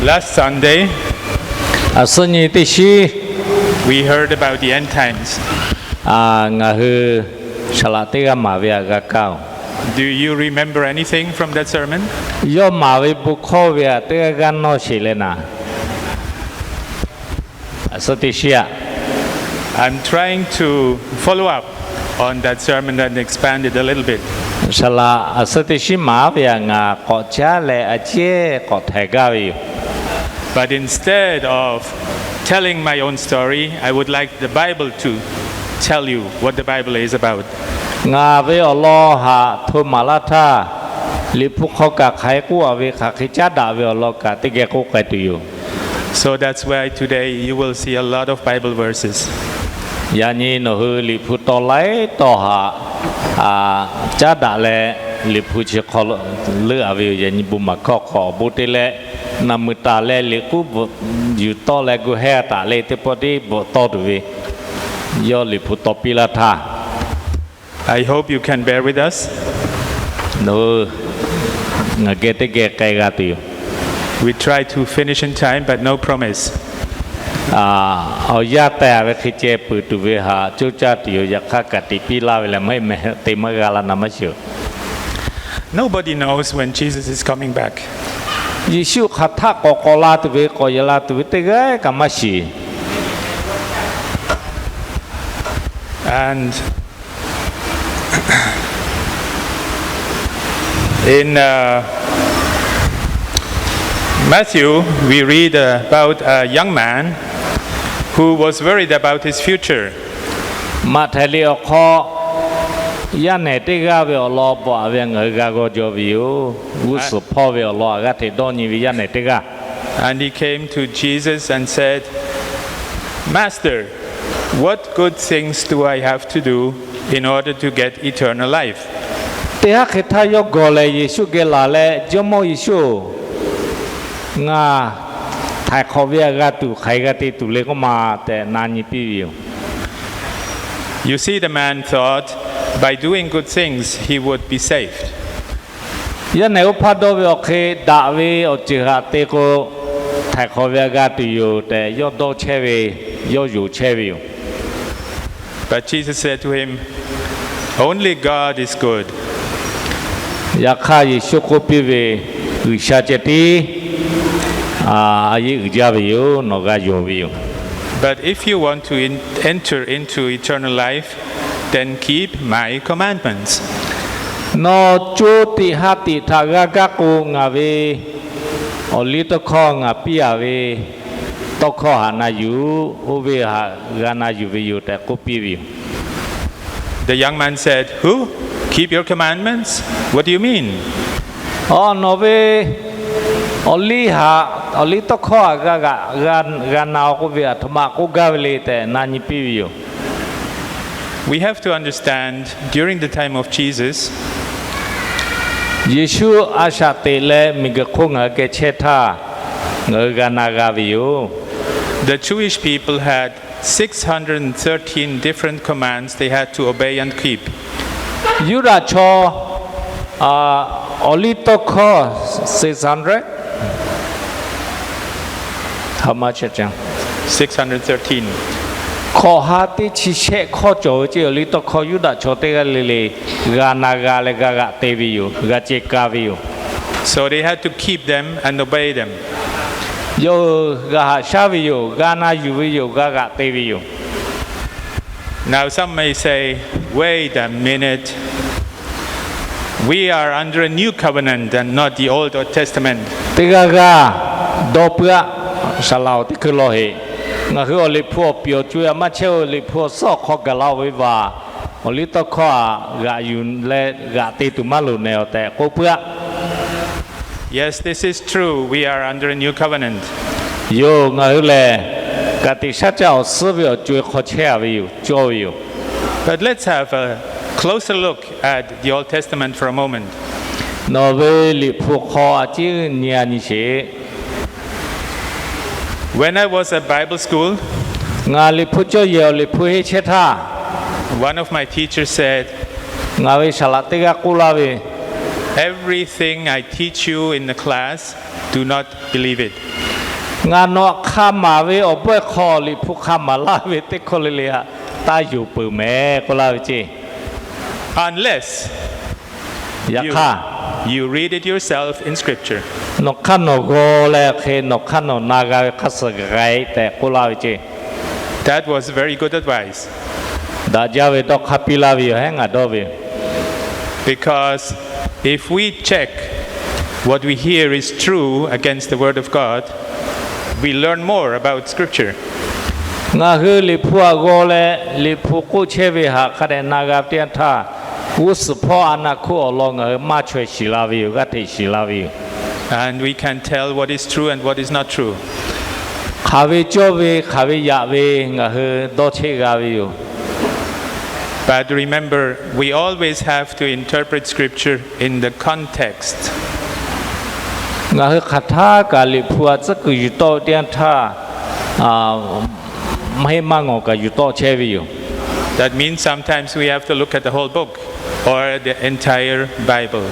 Last Sunday, a suhˉ nyi teˇ shinˉ, we heard about the end times. Ngaˬ hui saˍ laꞈ teˇ g'aˇ maˍ ve htaꞈ g'a kaˇ-oˬ. Do you remember anything from that sermon? Yawˇ maˍ ve bon hkawˇ ve htaꞈ teˇ g'aˇ g'aˇ nawˇ sheˍ leh naˍ. A suhˉ teˇ shinˉ aꞈ, I'm trying to follow up on that sermon and expand it a little bit. Saˍ laꞈ a suhˉ teˇ shinˉ maˍ ve htaꞈ ngaˬ k'awꞈ caˉ leh a ciˉ k'awꞈ htaiˍ gaˇ ve yoˬ. But instead of telling my own story, I would like the Bible to tell you what the Bible is about. Ngaˬ ve awˬ lawn htaꞈ hto maˍ laˇ htaˇ, Liꞈ hpu hk'aw kaꞈ hk'aˬ hk'e k'oˆ-a ve hk'aˬ hk'e caˉ daꞈ ve awˬ lawn kaꞈ teˇ geh k'oˆ k'ai tuˬ yoˬ. So that's why today you will see a lot of Bible verses. Yaꞈ nyi nawˬ hui Liꞈ hpu taw laiˉ taw htaꞈ caˉ daꞈ leh, Liꞈ hpu chi hk'aw leuˆ-a ve yoˬ. Yaꞈ nyi bon maˍ hkawˇ hk'awꞈ awˬ bon te leh, naˬ muiˬ taˍ leh Liꞈ hpu bvuhꞈ yuˬ tawˆ leh gu hehˇ taˍ leh teˇ pawˆ tiˉ bvuhꞈ tawˆ tuˬ ve, yawˇ Liꞈ hpu taw piˇ laˇ htaˇ, I hope you can bear with us. Nawˬ hui ngaˬ geh teˇ geh k'ai g'a tuˬ yoˬ. We try to finish in time, but no promise. Awˬ yanˇ teh-a ve hk'e ceh peuˬ tuˬ ve htaꞈ coˇ caˇ tuˬ yoˬ. Yaꞈ hk'aˇ, ka tiꞈ piˇ laˇ ve leh maˇ heˆ meh te maˇ g'a la naˍ maˇ shiˍ-oˬ. Nobody knows when Jesus is coming back. Yeˍsuˆ hk'aˬ htaˆ k'awꞈ k'awꞈ la tuˬ ve, k'awꞈ yaꞈ la tuˬ ve teˇ g'aˇ kaꞈ maˇ shiˍ. And in uh, Matthew, we read about a young man who was worried about his future. Maꞈhtehˍ liꞈ awˬ hk'aw yaˇ nehˬ teˇ g'aˇ ve awˬ lawn bvuhꞈ-a ve ngaˬ hui g'a g'aw jaw ve yoˬ. G'uˇ suhˍ hpawˇ ve awˬ lawn htaꞈ g'aˇ hteꞈ dawˇ nyi ve yaˇ nehˬ teˇ g'aˇ. And he came to Jesus and said, Master, what good things do I have to do in order to get eternal life? Teˇ haˉ hk'e htaˇ yawˇ gawˬ lehˬ Yeˍsuˆ geh laˬ leh, Jawˇmawˇ Yeˍsuˆ-oˬ, ngaˬ htaiˍ hk'awꞈ ve htaꞈ g'a tuˬ hk'aˬ hk'e g'a te tuˬ le k'oˆ ma tehꞈ na nyi piˇ ve yoˬ. You see, the man thought by doing good things he would be saved. Yaˇ nehˬ oˇ hpaˇ dawˇ ve awˬ hk'e daꞈ ve awˬ ceuˬ htaꞈ te k'o, htaiˍ hk'awꞈ ve htaꞈ g'a tuˬ yoˬ tehꞈ yawˇ dawˇ chehˇ ve, yawˇ yonˍ chehˇ ve yoˬ. But Jesus said to him, Only God is good. Yaꞈ hk'aˇ Yeˍsuˆ k'oˆ piˇ ve, G'uiˬsha ceh tiˉ a yeˇ uiˍ jaˇ ve yoˬ. Nawˬ g'a yonˍ ve yoˬ. But if you want to enter into eternal life, then keep my commandments. Nawˬ co tiꞈ ha tiꞈ htaꞈ g'a gaˇ k'o, ngaˬ ve awˬ liˇ tawˇ hkawˇ ngaˬ piˇ-a ve tawˇ hkawˇ htaꞈ na yuˬ, oˇ ve htaꞈ g'a na yuˬ ve yoˬ tehꞈ k'oˆ piˇ ve yoˬ. The young man said, Who? Keep your commandments? What do you mean? Awˬ, nawˬ ve awˬ liˇ htaꞈ, awˬ liˇ tawˇ hkawˇ htaꞈ g'a na-o k'oˆ ve, aˬ htoꞈ ma k'oˆ gaˇ ve le tehꞈ na nyi piˇ ve yoˬ. We have to understand, during the time of Jesus, Yeˍsuˆ a shaꞈ teꞈ leh miˬguiˬ hk'oˆ ngaˬ hui geh chehˇ htaˇ, ngaˬ hui g'a na g'a ve yoˬ. The Jewish people had six hundred thirteen different commands they had to obey and keep. Yuˇdaꞈ chaw awˬ liˇ tawˇ hkawˇ six hundred, six hundred thirteen, hkawꞈ ha teˇ chi shehˆ hkawˇ cawˬ ve ceˇ. Awˬ liˇ tawˇ hkawˇ Yuˇdaꞈ chaw teˇ g'aˇ le le g'a na g'a leh g'a g'aꞈ te ve yoˬ. G'a ce ka ve yoˬ. So they had to keep them and obey them. Yawˇ hui g'a haꞈ shaˉ ve yoˬ. G'a na yuˬ ve yoˬ. G'a g'aꞈ te ve yoˬ. Now some may say, Wait a minute. We are under a new covenant and not the Old Testament. Teˇ g'aˇ g'aˇ dawˇ puiˉ-aˆ. Saˍ laꞈ-oˬ, teˇ hkui law heꞈ, ngaˬ hui awˬ Liꞈ hpu awˬ piˍ awˬ co-e htaꞈ maˇ chehˇ-o. Liꞈ hpu awˬ suhˉ awˬ hk'aw gaˬ la-o ve vaˬ. Awˬ liˇ tawˇ hkawˇ htaꞈ g'aꞈ yuˬ leh g'aꞈ te tuˬ maˇ loˍ nehˬ-oˬ tehꞈ k'oˆ puiˉ-aˆ. Yes, this is true. We are under a new covenant. Yoˬ, ngaˬ hui lehˬ ka tiꞈ shaˉ caˆ awˬ suhˉ ve awˬ co-e hk'aw chehˇ-a ve yoˬ, cawˇ ve yoˬ. But let's have a closer look at the Old Testament for a moment. Nawˬ ve Liꞈ hpu hk'aw a ciˉ nyi-a nyi sheˍ. When I was at Bible school, ngaˬ Liꞈ hpu cawˇ yehˬ awˬ Liꞈ hpu henˇ chehˇ htaˇ, one of my teachers said, ngaˬ ve saˍ laꞈ teˇ g'aˇ k'oˆ laˇ ve, Everything I teach you in the class, do not believe it. Ngaˬ nawˬ hk'a maˍ ve awˬ bawehˇ hk'aw Liꞈ hpu hk'a maˍ laˇ ve teˇ hkawˇ le le htaꞈ taˇ yonˍ peuˬ mehˍ k'oˆ laˇ ve ceˇ. Unless yaꞈ hk'aˇ, you read it yourself in scripture. Nawˬ hk'aˇ nawˬ g'aw leh hk'e nawˬ hk'aˇ nawˬ na g'a ve hk'a suh g'a-e tehꞈ k'oˆ laˇ ve ceˇ. That was very good advice. Daꞈ jaˇ ve dawˇ hk'aˇ piˇ laˇ ve yoˬ, heˉ ngaˬ dawˇ ve. Because if we check what we hear is true against the word of God, we learn more about scripture. Ngaˬ hui Liꞈ hpu htaꞈ g'aw leh Liꞈ hpu k'oˆ chehˇ ve htaꞈ hk'a dehꞈ na g'a teˇ yanˇ htaˇ, g'uˇ suhˍ hpawˇ a naˍ hkuˇ awˬ lawn ngaˬ hui maˇ chaweh shiˍ la ve yoˬ, g'aˇ hteꞈ shiˍ la ve yoˬ. And we can tell what is true and what is not true. Hk'aˬ ve cawˇ ve, hk'aˬ ve yaꞈ ve ngaˬ hui dawˇ cheˆ g'a ve yoˬ. But remember, we always have to interpret scripture in the context. Ngaˬ hui hk'aˬ htaˇ kaꞈ Liꞈ hpu htaꞈ tcuhˉ kuiˬ yuˬ tawˆ teˇ yanˇ htaˇ, maˇ heˆ maˇ ngawˬ kaꞈ yuˬ tawˆ chehˇ ve yoˬ. That means sometimes we have to look at the whole book or the entire Bible.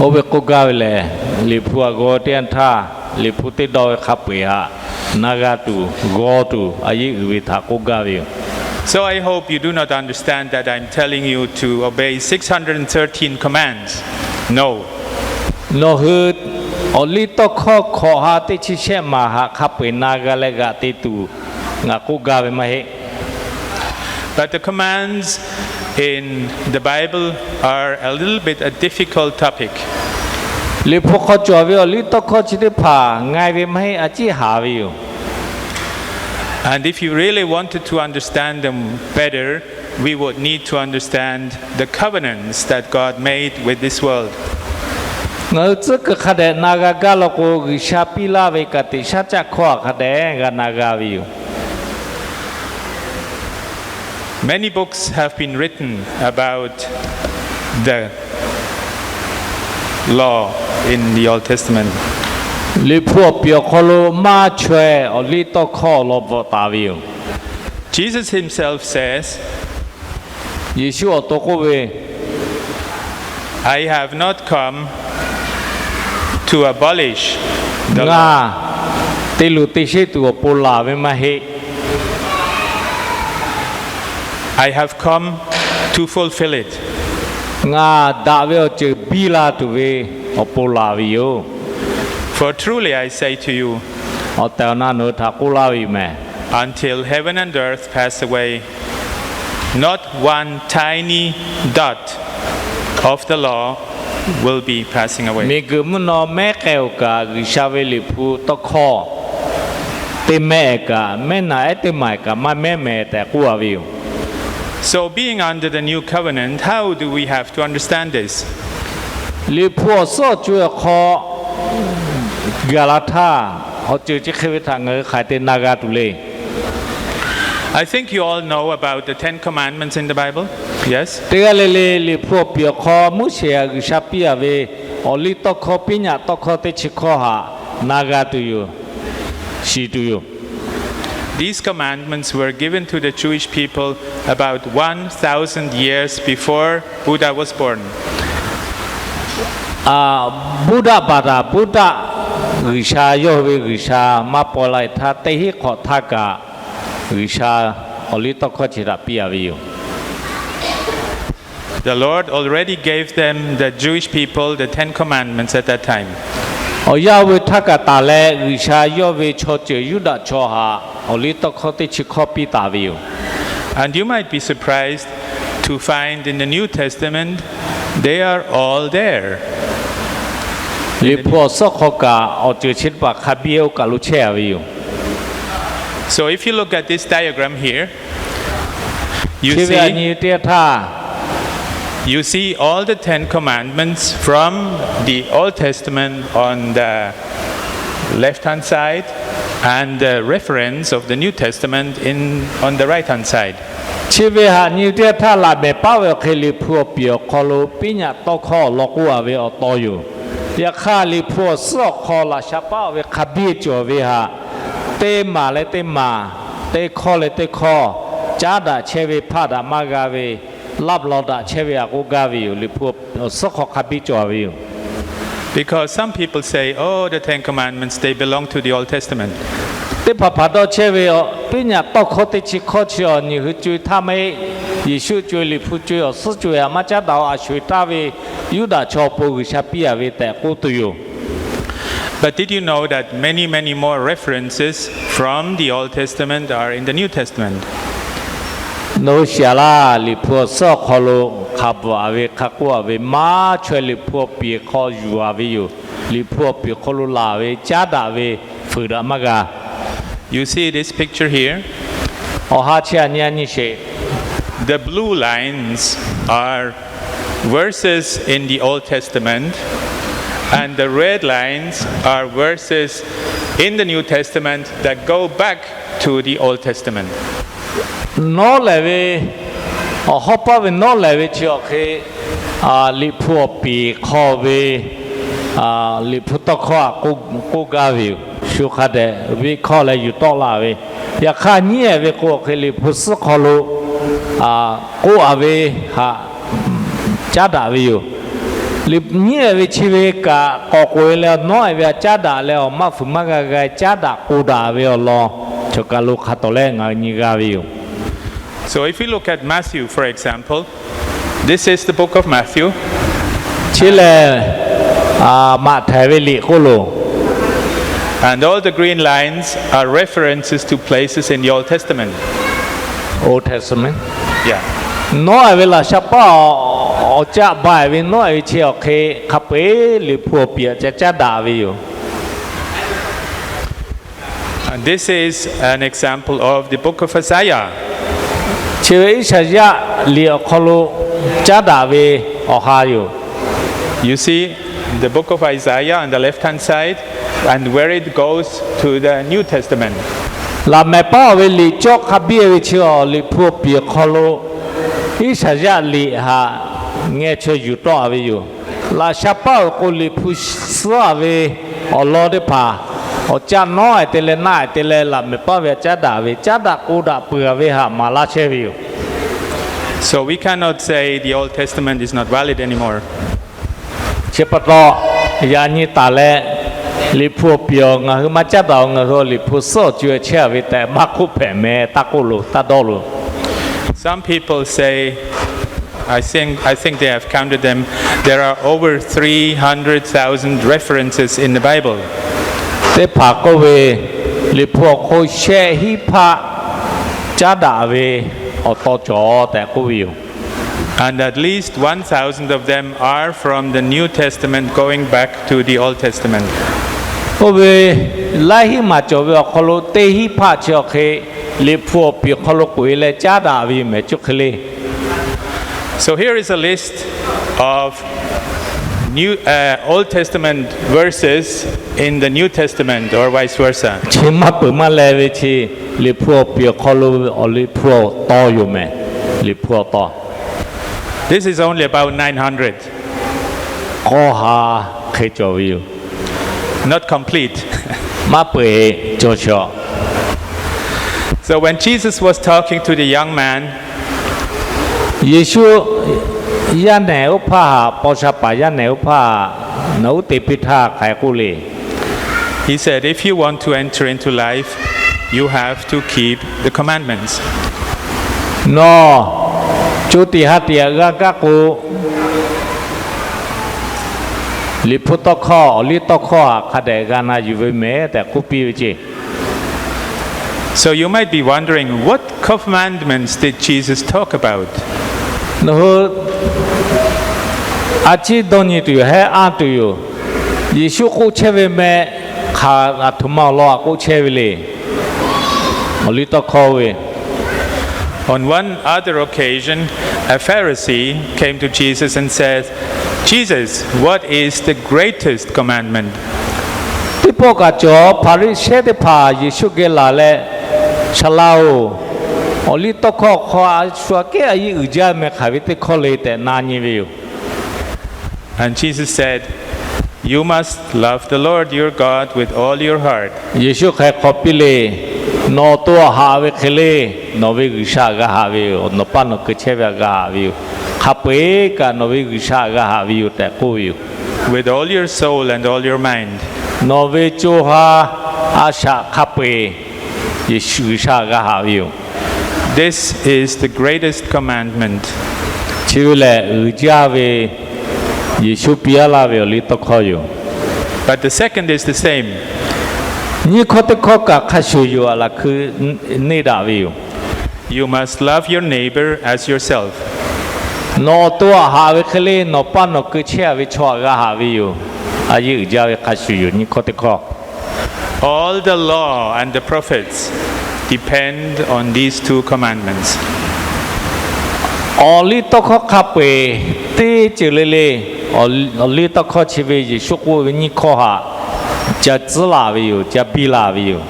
Oˇ ve k'oˆ gaˇ ve lehˬ, Liꞈ hpu htaꞈ g'aw teˇ yanˇ htaˇ Liꞈ hpu teˇ dawˇ ve hk'a peu-eˬ htaꞈ na g'a tuˬ, g'aw tuˬ, a yeˇ uiˍ ve htaꞈ k'oˆ gaˇ ve yoˬ. So I hope you do not understand that I'm telling you to obey six hundred thirteen commands. No. Nawˬ hui awˬ liˇ tawˇ hkawˇ hkawꞈ ha teˇ chi shehˆ maˍ htaꞈ hk'a peu-eˬ na g'a leh g'aꞈ te tuˬ ngaˬ k'oˆ gaˇ ve maˇ heˆ. But the commands in the Bible are a little bit a difficult topic. Liꞈ hpu hk'aw cawˬ ve awˬ liˇ tawˇ hkawˇ chi teˇ hpaˍ nga-e ve maˇ heˆ, a ciˉ haˍ ve yoˬ. And if you really wanted to understand them better, we would need to understand the covenants that God made with this world. Ngaˬ hui tcuhˉ kuiˬ hk'a dehꞈ na g'a gaˇ law k'o, G'uiˬsha piˇ laˇ ve ka tiꞈ shaˉ caˆ hkawˇ htaꞈ hk'a dehꞈ g'a na g'a ve yoˬ. Many books have been written about the law in the Old Testament. Liꞈ hpu awˬ piˍ awˬ hk'aw lo maˇ chaweh awˬ liˇ tawˇ hkawˇ awˬ lawn bvuhꞈ taˍ ve yoˬ. Jesus himself says, Yeˍsuˆ awˬ to k'oˆ ve, I have not come to abolish the law. Ngaˬ te luˬ te sheˆ tuˬ awˬ pon laˬ ve maˇ heˆ. I have come to fulfill it. Ngaˬ daꞈ ve awˬ ceuˬ biˇ la tuˬ ve awˬ pon laˬ ve yoˬ. For truly I say to you, awˬ tehˬ awˬ na nawˬ hui htaꞈ k'oˆ laˇ ve yoˬ mehˍ, until heaven and earth pass away, not one tiny dot of the law will be passing away. Miˬguiˬ mvuhˇ naw mehˉ k'ai-oˬ kaꞈ, G'uiˬsha ve Liꞈ hpu tawˇ hkawˇ teˇ mehˆ-ehˍ kaꞈ, mehˉ naꞈ ehˉ teˇ maˬ-ehˍ kaꞈ maˇ mehˉ mehˍ tehꞈ k'oˆ laˇ ve yoˬ. So being under the new covenant, how do we have to understand this? Liꞈ hpu awˬ suhˉ awˬ co-e awˬ hk'aw gaˬ la htaˇ, awˬ ceuˬ chi hk'e ve htaꞈ ngaˬ hui hk'aˬ hk'e te na g'a tuˬ le. I think you all know about the Ten Commandments in the Bible, yes? Teˇ g'aˇ le le Liꞈ hpu awˬ piˍ awˬ hk'aw Moˉseˍ htaꞈ G'uiˬsha piˇ-a ve awˬ liˇ tawˇ hkawˇ, piˉ nyaꞈ tawˇ hkawˇ teˇ chi hkawˇ htaꞈ na g'a tuˬ yoˬ, shiˍ tuˬ yoˬ. These commandments were given to the Jewish people about one thousand years before Buddha was born. Buddha baˬ htaꞈ, Buddha G'uiˬsha yawˇ hui ve G'uiˬsha maˇ paw la-e htaˇ, teˇ hinˉ hk'awꞈ htaˇ kaꞈ G'uiˬsha awˬ liˇ tawˇ hkawˇ chi htaꞈ piˇ-a ve yoˬ. The Lord already gave them, the Jewish people, the Ten Commandments at that time. Awˬ yanˇ oˇ ve htaˇ kaꞈ taˍ leh, G'uiˬsha yawˇ ve chaw ceuˬ Yuˇdaꞈ chaw htaꞈ awˬ liˇ tawˇ hkawˇ teˇ chi hkawˇ piˇ taˍ ve yoˬ. And you might be surprised to find in the New Testament, they are all there. Liꞈ hpu awˬ suhˉ hk'aw kaꞈ awˬ ceuˬ chi teˇ hpaˍ hk'a biˇ oˇ kaˬ lo chehˇ-a ve yoˬ. So if you look at this diagram here, you see, teˇ yanˇ htaˇ, you see all the Ten Commandments from the Old Testament on the left-hand side and the reference of the New Testament in, on the right-hand side. Chi ve htaꞈ nyi teˇ yanˇ htaˇ laꞈ mehˍ paˉ ve awˬ hk'e Liꞈ hpu awˬ piˍ awˬ hk'aw lo piˉ nyaꞈ tawˇ hkawˇ awˬ lawn k'oˆ-a ve awˬ taw yoˬ. Yaꞈ hk'aˇ Liꞈ hpu awˬ suhˉ awˬ hk'aw laꞈ sha paˉ-a ve hk'a biˇ cawˬ ve htaꞈ teˇ maˬ leh teˇ maˬ, teˇ hkawˇ leh teˇ hkawˇ, caˉ daꞈ chehˇ ve, hpaˆ daꞈ maˇ g'a ve, laˆ law daꞈ chehˇ ve htaꞈ k'oˆ gaˇ ve yoˬ. Liꞈ hpu awˬ suhˉ hk'aw hk'a biˇ cawˬ ve yoˬ. Because some people say, oh, the Ten Commandments, they belong to the Old Testament. Teˇ hpaˍ hpaˍ dawˇ chehˇ ve, teˇ nyaꞈ tawˇ hkawˇ teˇ chi hkawˇ chi awˬ nyi hui co-e htaˇ maˇ heˆ. Yeˍsuˆ co-e, Liꞈ hpu co-e, awˬ suhˉ co-e, a maˇ caˉ daꞈ-o, a sho-eˬ taˍ ve Yuˇdaꞈ chaw pon G'uiˬsha piˇ-a ve tehꞈ k'oˆ tuˬ yoˬ. But did you know that many, many more references from the Old Testament are in the New Testament? Nawˬ hui shiˍ-a laˇ, Liꞈ hpu awˬ suhˉ awˬ hk'aw lo hk'a bvuhꞈ-a ve, hk'a k'oˆ-a ve maˇ chaweh, Liꞈ hpu awˬ piˍ hk'aw yuˬ-a ve yoˬ. Liꞈ hpu awˬ piˍ hk'aw lo laˬ ve caˉ daꞈ ve fuiˍ daꞈ maˇ g'a. You see this picture here? Awˬ ha chi a nyi a nyi sheˍ. The blue lines are verses in the Old Testament, and the red lines are verses in the New Testament that go back to the Old Testament. Nawˉ lehˬ ve, awˬ hawˉ paˇ ve nawˉ lehˬ ve chi awˬ hk'e, Liꞈ hpu awˬ piˍ hk'aw ve Liꞈ hpu tawˇ hkawˇ htaꞈ k'oˆ gaˇ ve yoˬ. Shu hk'a dehꞈ ve hkawˇ leh yuˬ tawˆ la ve. Yaꞈ hk'aˇ, nyiˉ-ehˍ ve k'o awˬ hk'e, Liꞈ hpu suhˉ hk'aw lo k'oˆ-a ve htaꞈ caˉ daꞈ ve yoˬ. Nyiˉ-ehˍ ve chi ve kaꞈ k'awꞈ k'oꞈ-e leh, nawˉ-ehˍ ve htaꞈ caˉ daꞈ leh, awˬ maˇ fuiˍ maˇ g'a g'a caˉ daꞈ k'oˆ daꞈ ve awˬ lawn, chaw kaˬ lo hk'a tawˍ leh ngaˬ hui nyi g'a ve yoˬ. So if we look at Matthew, for example, this is the book of Matthew. Chi lehˬ, Maꞈhtehˍ ve liꞈ k'oˆ loˬ. And all the green lines are references to places in the Old Testament. Old Testament. Yeah. Nawˉ-ehˍ ve laꞈ sha paˇ awˬ caˆ ba-ehˍ ve nawˉ-ehˍ ve chi awˬ hk'e hk'a peu-eˬ Liꞈ hpu awˬ piˍ htaꞈ ca caˉ daꞈ ve yoˬ. And this is an example of the book of Isaiah. Chi ve Iˉsaˍyaˆ liꞈ awˬ hk'aw lo caˉ daꞈ ve awˬ ha yoˬ. You see the book of Isaiah on the left-hand side and where it goes to the New Testament. Laꞈ mehˍ paˉ-oˬ ve liꞈ cawˇ hk'a biˇ ve chi awˬ Liꞈ hpu awˬ piˍ awˬ hk'aw lo Iˉsaˍyaˆ liꞈ htaꞈ ngeh chaweh yuˬ tawˆ-a ve yoˬ. Laꞈ sha paˇ-oˬ k'o, Liꞈ hpu suhˉ-a ve awˬ lawn teˇ hpaˍ awˬ caˆ nawˉ-ehˍ te leh naˆ-ehˍ te leh laꞈ mehˍ paˇ ve htaꞈ caˉ daꞈ ve, caˉ daꞈ k'oˆ daꞈ peuˬ-a ve htaꞈ maˍ laˇ chehˇ ve yoˬ. So we cannot say the Old Testament is not valid anymore. Chi pa taw, yaꞈ nyi taˍ leh Liꞈ hpu awˬ piˍ-oˬ, ngaˬ hui maˇ caˉ daꞈ-oˬ, ngaˬ hui awˬ Liꞈ hpu suhˉ awˬ co-e chehˇ-a ve tehꞈ maˇ k'oˆ hpehꞈ meh, taˇ k'oˆ loˬ, taˇ dawˇ loˬ. Some people say, I think, I think they have counted them. There are over three hundred thousand references in the Bible. Teˇ hpaˍ k'oˆ ve, Liꞈ hpu awˬ hk'oˆ shehˆ hinˉ hpaˆ caˉ daꞈ ve awˬ taw cawˬ tehꞈ k'oˆ ve yoˬ. And at least one thousand of them are from the New Testament going back to the Old Testament. Oˇ ve laiˉ hinˉ maˍ cawˬ ve awˬ hk'aw lo teˇ hinˉ hpaˆ chi awˬ hk'e Liꞈ hpu awˬ piˍ hk'aw lo k'oꞈ-e leh caˉ daꞈ ve yoˬ mehˍ cuˇ hk'e le. So here is a list of new, uh, Old Testament verses in the New Testament or vice versa. Chi maˇ peuˬ maˇ leh ve chi Liꞈ hpu awˬ piˍ awˬ hk'aw lo awˬ Liꞈ hpu awˬ taw yoˬ mehˍ. Liꞈ hpu awˬ taw. This is only about nine hundred. K'awˇ ha hk'e cawˬ ve yoˬ. Not complete. Maˇ peuˬ-e cawˬ chaw. So when Jesus was talking to the young man, Yeˍsuˆ yaˇ nehˬ oˇ hpaˇ htaꞈ, paw sha paˍ yaˇ nehˬ oˇ hpaˇ htaꞈ nawˬ uˉ te piˇ htaˇ hk'aˬ hk'e k'oˆ le. He said, if you want to enter into life, you have to keep the commandments. Nawˬ co tiꞈ ha tiꞈ g'a kaˇ k'o, Liꞈ hpu tawˇ hkawˇ, awˬ liˇ tawˇ hkawˇ htaꞈ hk'a dehꞈ g'a na yuˬ ve mehˍ tehꞈ k'oˆ piˇ ve ceˇ. So you might be wondering, what commandments did Jesus talk about? Nawˬ hui a ciˉ dawˇ nyi tuˬ yoˬ, hehˉ anˇ tuˬ yoˬ. Yeˍsuˆ k'oˆ chehˇ ve meh hk'aˬ aˬ htoꞈ ma awˬ lawn htaꞈ k'oˆ chehˇ ve le. Awˬ liˇ tawˇ hkawˇ ve, On one other occasion, a Pharisee came to Jesus and said, Jesus, what is the greatest commandment? Teˇ pawˆ kaꞈ cawˬ Hpaˍriˍsehˇ teˇ hpaˍ Yeˍsuˆ geh laˬ leh, Saˍ laꞈ-oˬ, awˬ liˇ tawˇ hkawˇ awˬ hk'aw a shu aꞈ kehˉ a yeˇ uiˍ jaˇ meh hk'aˬ ve teˇ hkawˇ le tehꞈ na nyi ve yoˬ. And Jesus said, you must love the Lord your God with all your heart. Yeˍsuˆ hk'aˬ hk'e k'oˆ piˇ le, Nawˬ awˬ to htaꞈ haꞈ ve hk'e le, nawˬ ve G'uiˬsha htaꞈ g'a haꞈ ve yoˬ. Nawˬ paˇ nawˬ keu chehˇ ve htaꞈ g'a haꞈ ve yoˬ. Hk'a peu-eˬ kaꞈ nawˬ ve G'uiˬsha htaꞈ g'a haꞈ ve yoˬ tehꞈ k'oˆ ve yoˬ. with all your soul and all your mind. Nawˬ ve co ha, a shaꞈ hk'a peu-eˬ Yeˍsuˆ G'uiˬsha g'a haꞈ ve yoˬ. This is the greatest commandment. Chi ve lehˬ uiˍ jaˇ ve Yeˍsuˆ piˇ laˇ ve awˬ liˇ tawˇ hkawˇ yoˬ. But the second is the same. Nyiˇ hkawˇ teˇ hkawˇ kaꞈ hk'a shuˍ yoˬ aꞈ laꞈ hkui neˇ daꞈ ve yoˬ. You must love your neighbor as yourself. Nawˬ awˬ to aꞈ haꞈ ve hk'e le, nawˬ paˇ nawˬ keu chehˇ a ve chaw aꞈ g'a haꞈ ve yoˬ. A yeˇ uiˍ jaˇ ve hk'a shuˍ yoˬ, nyiˇ hkawˇ teˇ hkawˇ. All the law and the prophets depend on these two commandments. Awˬ liˇ tawˇ hkawˇ hk'a peu-eˬ teˇ ceuˬ le le, awˬ liˇ tawˇ hkawˇ chi ve Yeˍsuˆ k'oˆ ve nyiˇ hkawˇ haꞈ ca tcuhˉ laˬ ve yoˬ, ca biˇ laˬ ve yoˬ.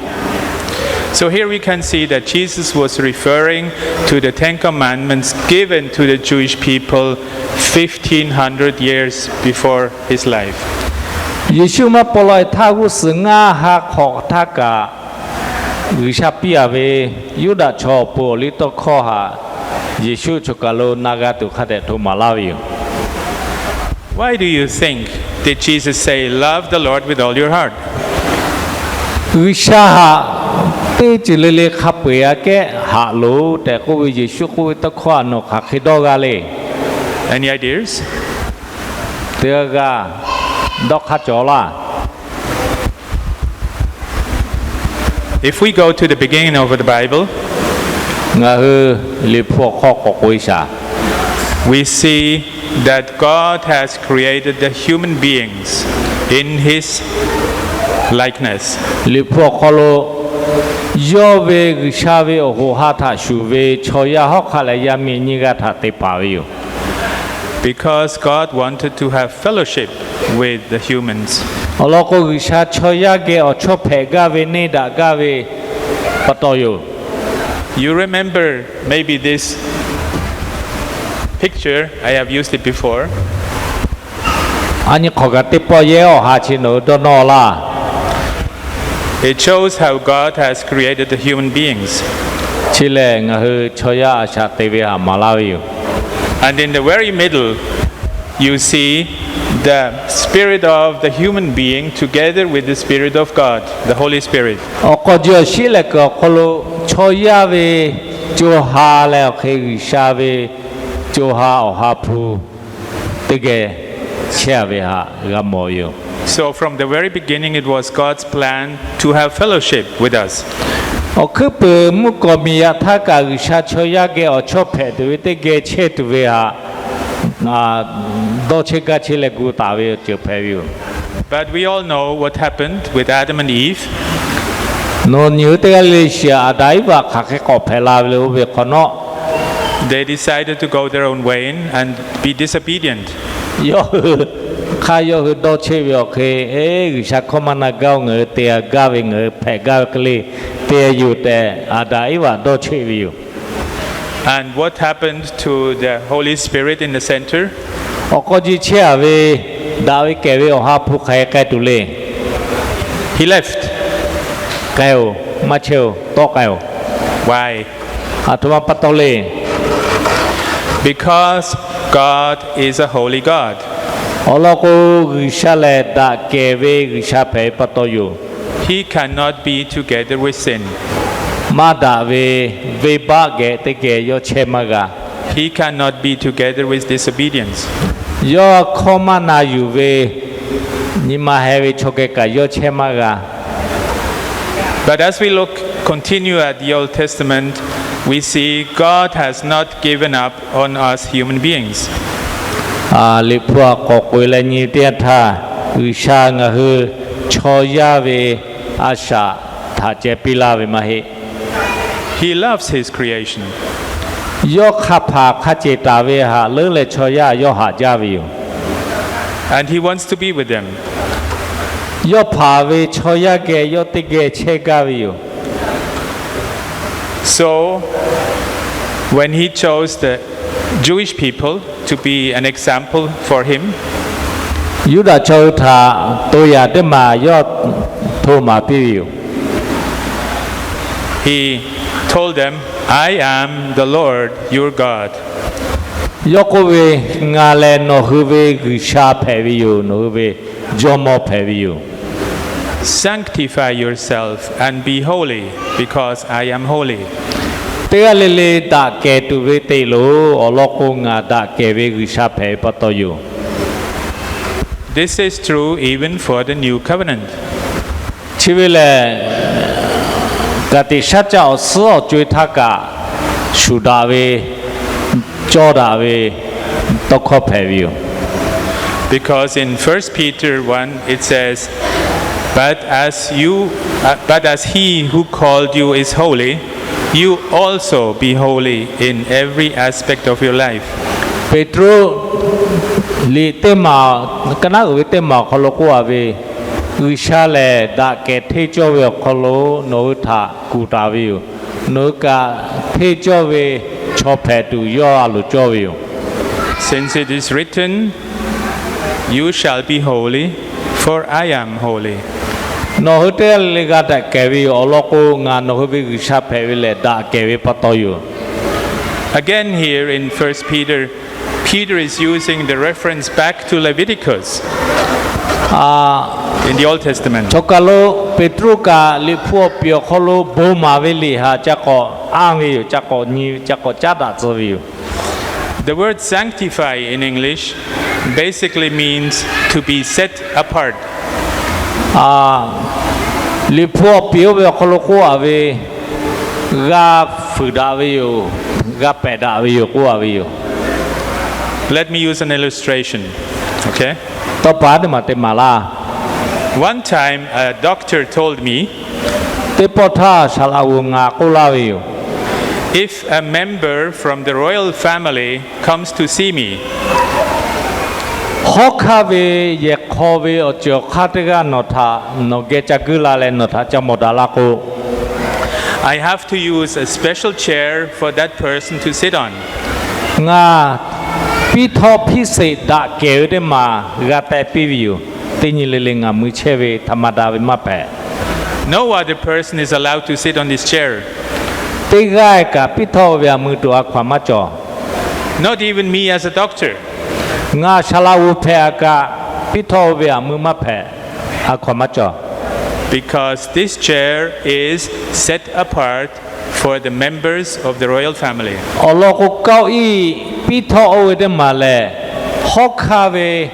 So here we can see that Jesus was referring to the Ten Commandments given to the Jewish people fifteen hundred years before his life. Yeˍsuˆ maˇ paw la-e htaˇ g'uˇ suhˍ ngaˇ ha hk'awꞈ htaˇ kaꞈ G'uiˬsha piˇ a ve Yuˇdaꞈ chaw awˬ pon awˬ liˇ tawˇ hkawˇ haꞈ Yeˍsuˆ choˬ kaˬ lo na g'a tuˬ hk'a dehꞈ hto maˍ laˇ ve yoˬ. Why do you think did Jesus say, "Love the Lord with all your heart"? G'uiˬsha haꞈ teˇ ceuˬ le le hk'a peu-eˬ aꞈ kehˉ haꞈ loˬ tehꞈ k'oˆ ve Yeˍsuˆ k'oˆ ve tawˇ hkawˇ a nawˬ hk'aˬ hk'e dawˇ g'a le. Any ideas? Teˇ g'aˇ g'aˇ dawˇ hk'aˇ cawˬ laˇ. If we go to the beginning of the Bible, ngaˬ hui Liꞈ hpu awˬ hk'aw k'awꞈ k'oꞈ-e shaˍ, we see that God has created the human beings in his likeness. Liꞈ hpu awˬ hk'aw lo yawˇ ve G'uiˬsha ve awˬ hoꞈ ha htaꞈ shuˍ ve chaw yaˇ hawˉ hk'aˆ leh yaˇ miˇ nyiˇ g'aˇ htaꞈ te paˍ ve yoˬ. Because God wanted to have fellowship with the humans. Awˬ lawn k'o, G'uiˬsha chaw yaˇ geh awˬ chawˇ hpehꞈ gaˇ ve neˇ daꞈ gaˇ ve pa taw yoˬ. You remember maybe this picture, I have used it before. A nyi hk'awꞈ kaꞈ teˇ pawˆ yehˇ awˬ ha chi nawˬ hui dawˇ nawˇ laˇ. It shows how God has created the human beings. Chi lehˬ ngaˬ hui chaw yaˇ a shaꞈ te ve haꞈ maˍ laˇ ve yoˬ. And in the very middle, you see the spirit of the human being together with the Spirit of God, the Holy Spirit. Awˬ k'aw ji awˬ shiˉ lehˬ kuiˬ awˬ hk'aw lo chaw yaˇ ve co ha leh awˬ hk'e G'uiˬsha ve co ha Awˬ ha hpu teˇ geh chehˇ a ve haꞈ g'a mawˬ ve yoˬ. So from the very beginning, it was God's plan to have fellowship with us. Awˬ hkuiˉ puiˍ mvuhˇ kawꞈ miˬ yaꞈ htaˇ kaꞈ G'uiˬsha chaw yaˇ geh awˬ chawˇ hpehꞈ tuˬ ve teˇ geh chehˇ tuˬ ve haꞈ dawˇ chehˇ gaˇ chehˇ leh gu taˍ ve awˬ ceuˬ hpehꞈ ve yoˬ. But we all know what happened with Adam and Eve. Nawˬ nyi hui teˇ g'aˇ le le shiˍ, Aˍdanˍ Iˉvaꞈ hk'aˬ hk'e k'awꞈ hpehꞈ la ve le oˇ ve hk'awꞈ nawˉ, they decided to go their own way and be disobedient. Yawˇ hui hk'aˇ yawˇ hui dawˇ chehˇ ve awˬ hk'e, eˉ, G'uiˬsha hkawˇ maˇ na gaˇ-oˬ, ngaˬ hui te a gaˇ ve, ngaˬ hui hpehꞈ gaˇ ve hk'e le te yoˬ tehꞈ, Aˍdanˍ Iˉvaꞈ dawˇ chehˇ ve yoˬ. And what happened to the Holy Spirit in the center? Awˬ k'aw ji chehˇ a ve daꞈ ve kehˬ ve Awˬ ha hpu hk'aˬ hk'e k'ai tuˬ le. He left. K'ai-oˬ, maˇ chehˇ-oˬ, tawˆ k'ai-oˬ. Why? Aˬ htoꞈ ma pa taw le. Because God is a holy God. Awˬ lawn k'o, G'uiˬsha lehˬ daꞈ kehˬ ve G'uiˬsha hpehꞈ ve pa taw yoˬ. He cannot be together with sin. Maˇ daꞈ ve venˇbaˆ geh teˇ geh yawˇ chehˇ maˇ g'a. He cannot be together with disobedience. Yawˇ hkawˇ maˇ na yuˬ ve nyi ma heh ve chaw geh kaꞈ yawˇ chehˇ maˇ g'a. But as we look, continue at the Old Testament, we see God has not given up on us human beings. Liꞈ hpu a k'awꞈ k'oꞈ-e leh nyi teˇ yanˇ htaˇ, G'uiˬsha ngaˬ hui chaw yaˇ ve a shaꞈ htaꞈ ceh piˇ laˇ ve maˇ heˆ. He loves his creation. Yawˇ hk'a hpaˍ hk'a ceˬ taˍ ve haꞈ leuˉ leh chaw yaˇ yawˇ haꞈ jaˇ ve yoˬ. And he wants to be with them. Yawˇ hpaˍ ve chaw yaˇ geh yawˇ teˇ geh chehˇ gaˇ ve yoˬ. So, when he chose the Jewish people to be an example for him, Yuˇdaꞈ chaw hui htaꞈ to yaꞈ teˇ maˬ yawˇ hto maˍ piˇ ve yoˬ. He told them, "I am the Lord your God." Yawˇ k'oˆ ve, Ngaˬ lehˬ nawˬ hui ve G'uiˬsha hpehꞈ ve yoˬ. Nawˬ hui ve Jawˇmawˇ hpehꞈ ve yoˬ. Sanctify yourself and be holy, because I am holy. Teˇ g'aˇ le le daꞈ kehˬ tuˬ ve te loˬ. Awˬ lawn k'o, ngaˬ daꞈ kehˬ ve G'uiˬsha hpehꞈ ve pa taw yoˬ. This is true even for the new covenant. Chi ve lehˬ, ka tiꞈ shaˉ caˆ awˬ suhˉ awˬ co-e htaˇ kaꞈ shuˍ daꞈ ve, cawˇ daꞈ ve tawˇ hkawˇ hpehꞈ ve yoˬ. Because in First Peter one it says, but as you, uh, but as he who called you is holy, you also be holy in every aspect of your life. Peˍtruˆ liꞈ teˇ maˬ, ka naˉ uiˍ ve teˇ maˬ awˬ hk'aw lo k'oˆ a ve, G'uiˬsha lehˬ daꞈ kehˬ hteˇ cawˇ ve awˬ hk'aw lo nawˬ hui htaꞈ kuˬ taˍ ve yoˬ. Nawˬ hui kaꞈ hteˇ cawˇ ve chaw hpehꞈ tuˬ yawˇ a loˍ cawˇ ve yoˬ. Since it is written, you shall be holy, for I am holy. Nawˬ hui teˇ g'aˇ le le g'a daꞈ kehˬ ve yoˬ. Awˬ lawn k'o, ngaˬ nawˬ hui ve G'uiˬsha hpehꞈ ve lehˬ daꞈ kehˬ ve pa taw yoˬ. Again, here in First Peter, Peter is using the reference back to Leviticus in the Old Testment. Chaw kaˬ lo Peˍtruˆ kaꞈ Liꞈ hpu awˬ piˍ awˬ hk'aw lo bon maˍ ve liꞈ htaꞈ ca k'awꞈ anˇ ve yoˬ. Ca k'awꞈ nyi, ca k'awꞈ caˉ daꞈ tcuh ve yoˬ. The word sanctify in English basically means to be set apart. Liꞈ hpu awˬ piˍ oˇ ve awˬ hk'aw lo k'oˆ a ve, g'a fuiˍ daꞈ ve yoˬ, g'a pehꞈ daꞈ ve yoˬ k'oˆ a ve yoˬ. Let me use an illustration. Okay? Tawˇ pa teˇ maˬ te maˍ laˇ. One time, a doctor told me, teˇ pawˆ htaˇ saˍ laꞈ g'oˍ ngaˬ k'oˆ laˇ ve yoˬ. If a member from the royal family comes to see me, hawˉ hkanˇ ve yehˬ hk'aw ve awˬ ceuˬ awˬ hk'aˇ teˇ g'aˇ nawˬ htaꞈ nawˬ geh ca guiˇ la leh nawˬ htaꞈ ca mawˬ daꞈ la k'o, I have to use a special chair for that person to sit on. Ngaˬ piˇ htawˆ hpiˇ sheˍ daꞈ kehˬ ve teˇ maˬ g'a teh piˇ ve yoˬ. Teˇ nyi le le ngaˬ mui chehˇ ve htaꞈ maˍ daꞈ ve maˇ hpehꞈ. No other person is allowed to sit on this chair. Teˇ g'aˇ kaꞈ piˇ htawˆ ve aˬ mui tuˬ a hkaw aˬ maˇ cawˬ. Not even me as a doctor. Ngaˬ saˍ laꞈ g'oˍ hpehꞈ a kaꞈ, piˇ htawˆ ve aˬ mui maˇ hpehꞈ, a hkaw aˬ maˇ cawˬ. Because this chair is set apart for the members of the royal family. Awˬ lawn k'o, kawˆ iˉ piˇ htawˆ oˇ ve teˇ maˬ lehˬ, hawˉ hkanˇ ve